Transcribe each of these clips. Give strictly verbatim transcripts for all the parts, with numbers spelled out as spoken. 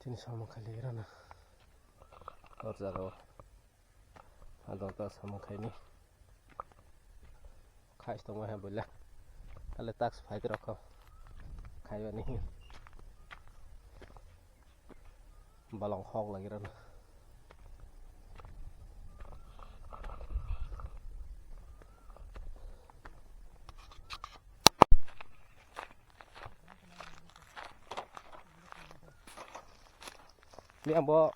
Ini samung khailai rana. Hor jaga o. Adon ta samung khaini. Khai tongma hai boila. Ale tax phai rokho. Khaibani. Balong hok lagi rana. Ni ang bo.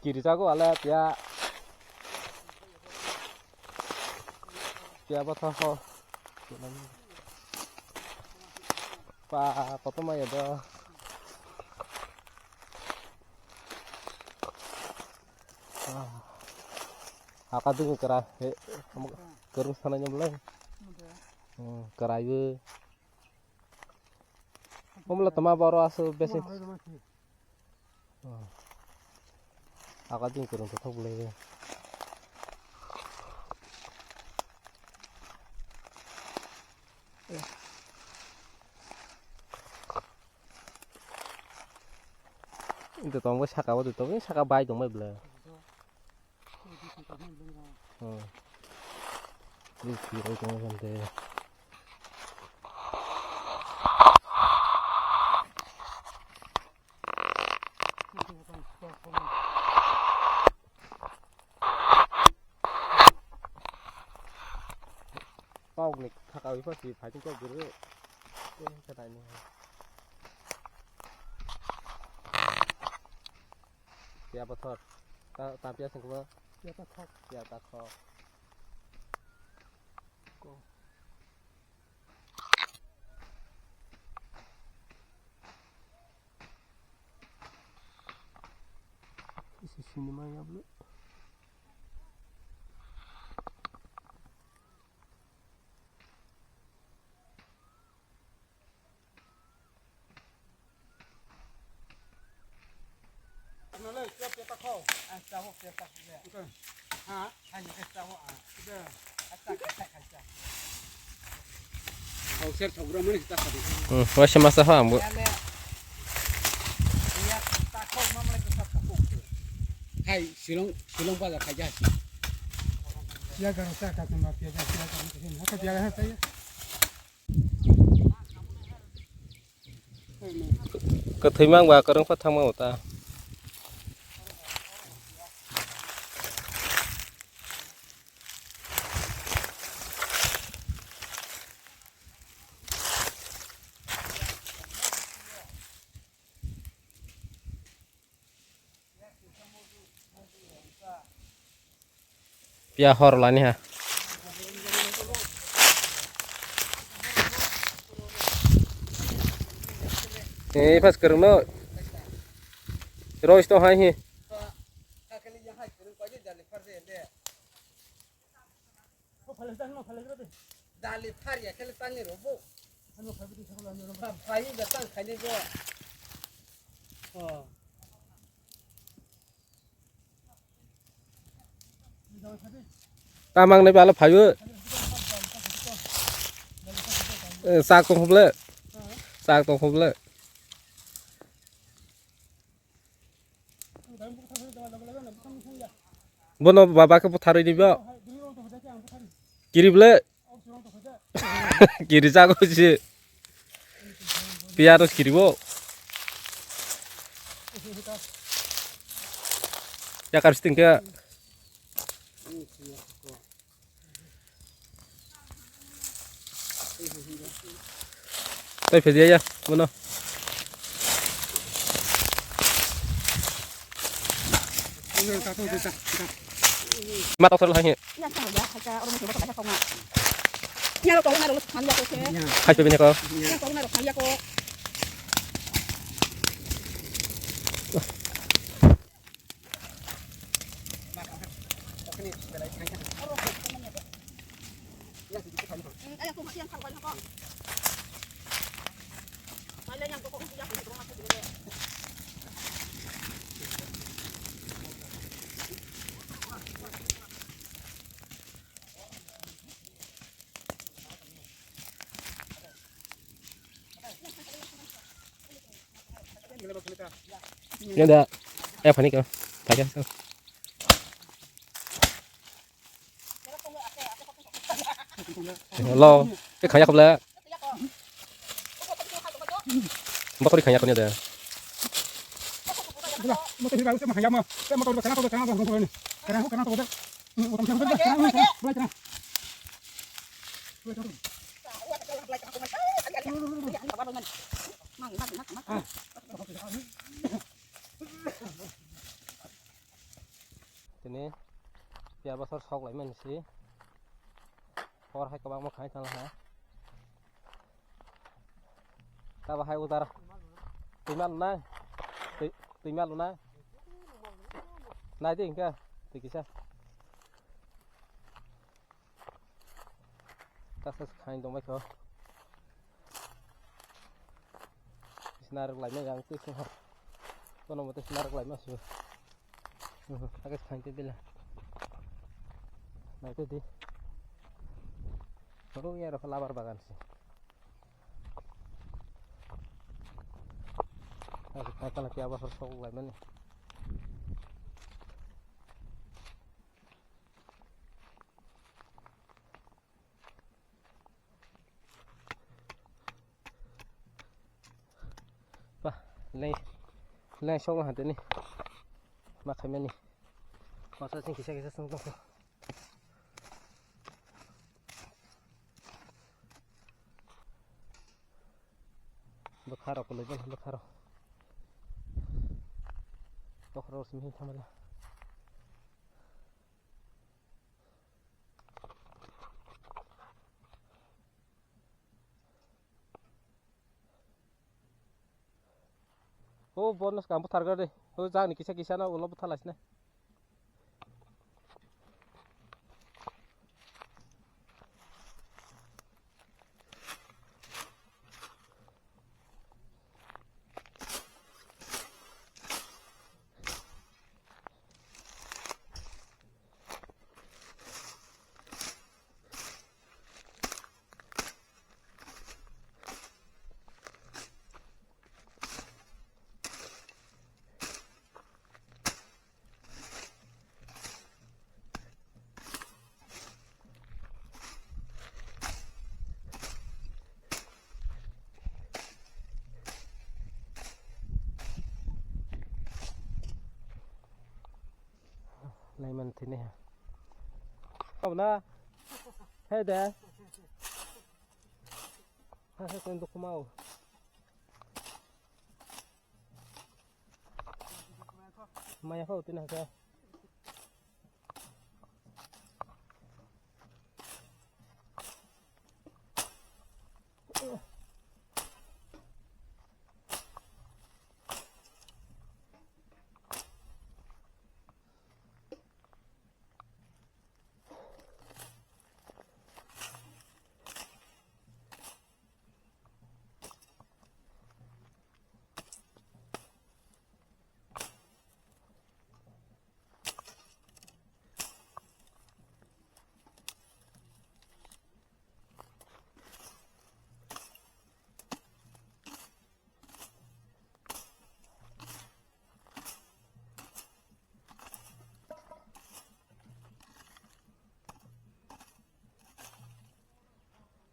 Kiri jago ale pia. Pia bo tho ho. Pa koto ma ya do. Ah. Aka ding kara he. Kerung sana nyam lai. Hmm, kara ibu. Omla tama baro asu besi. Aka ding kerung tothok bwlai. Ito tong bai saka o, ito tong bai saka bai tong bai bwlai. Hmm. Ni siroi tong bai tong. Kok ni thaka wi pasi phai kok guru. Kok ni thaka ni. Pia pathor. Ta, ta pia sengkuma. Pia ta khok. Pia ta khok. Ko. Isi sini ma ya bulu. Hmm, waisa masa ha, ang bo. Hai, Shillong, Shillong bazar khai ja. Ya, garo sa ka tuma pia ja, ya, garo sa ya. Kwthwi mang ba kwrwng pha thang mang ta. Pia hor lani ha. Eh, pas kereng no. Rois to hai hi. Dali phar ya kele tangni robo. Ba phai da tang khaini bo. Oh. Tamang ni bala phaio. Eh, sak tong khoble. Sak tong khoble. Bono baba khe butharwi dibo. Kirible. Kiri jago se. Piyaro kiribo. Yakar siting khe. Tei phedia ya, bono. Ma tok sar hai. Hai pe bini ko. Yang dah. Eh, panik kau. Pakai kau. Lo, eh, kaya kau bela. Bakori kaya kau ni ada. Tini piya bosor sok lai mani si. Hor hai kwbangma khai thang ha. Tabo hai udar. Twi mal na. Twi, twi mal na. Nai de inka. Twi kisa. Tasa khain tong baikho. Sina rwk laimai ang twi sungha. Kono mote sina rwk laima su. Age khain twi bila. Nai twi di. Oro ya rokha labar bagan si. Age khain tala kya basar sok laimani. Ba, leng, leng sok ma hateni. Ma khaimani. Masa sing kisa kisa sung tong. Bwkha rok kwlwi bwkha rok. Bwkha rok simi thamala. O bono swkang bwtharkha de. O jagni kisa kisa no ulo bwtharlaisina. Naiman thini ha. Kau na? Hai de. Ha, ha, kau dukhu mau. Maya kau tini ha.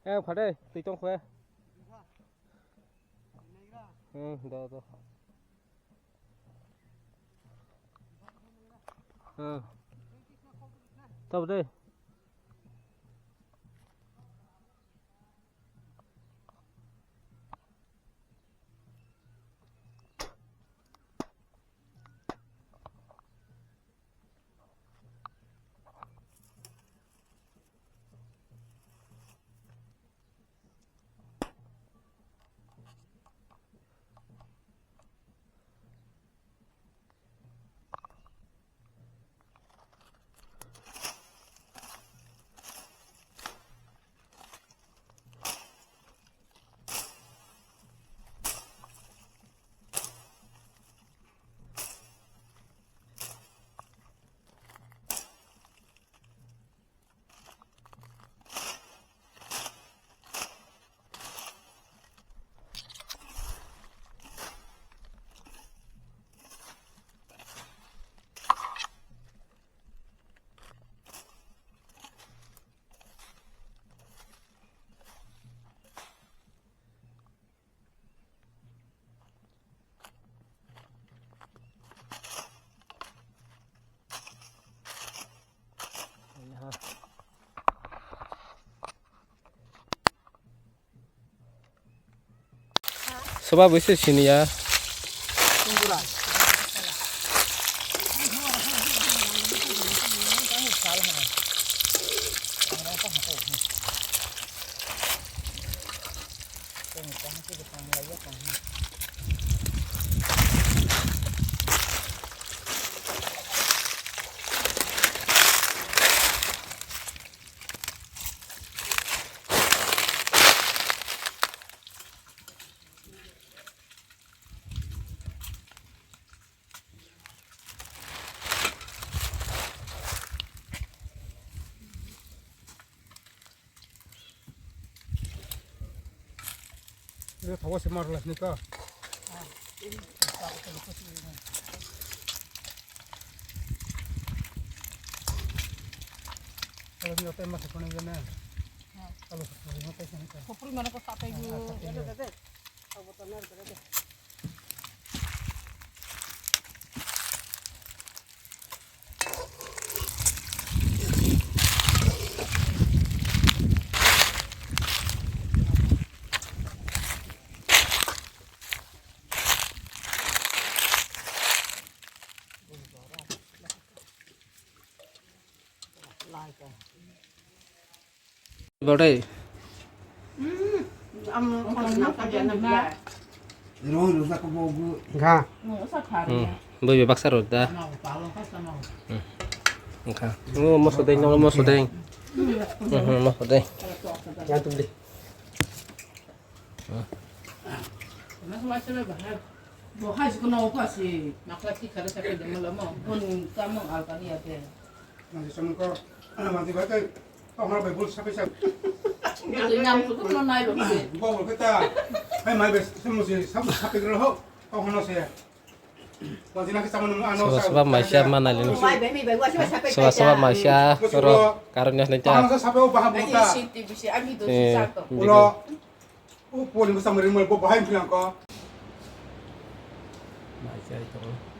Eh, phade, twi tong khe. Hmm, do, do. Hmm. Tab de. Soba buisu siniya. Ini tawa semar lah ni ka. Kalau dia tema sekolah ni na. Kalau sekolah ni tema. Kopri mana ko satai Ah, satai. Bwrwi. Ga. Hmm. Bui bui baksa rw da. Hmm. Wngkha. Oh, moso deng, no, moso deng. Hmm, moso deng. Yang tu di. Bo hai jikno ko si makla ki khare sa ke demo lomo. Bun kamang alkani ate. Mansi samung ko, mansi bai kai, tong hana bai bul sapi sak. Tui nam tu kuno nai lo ke. Bo bol kita, hai mai bai samu si samu sapi gro ho, tong hana se. Mansi na ke samu nung ano Soba sa. Soba maisa ma nai lini. Mai bai mi bai wa si sapi. Soba soba maisa. Bos ro bro. Karanya nai ta. Tong hana sa sapi o baham ta. Ani si ti bisi ami do Eh. si sa to. Ulo. O poli bwsa mwrwngmani bo bahai philang ko. Mai chai tongo.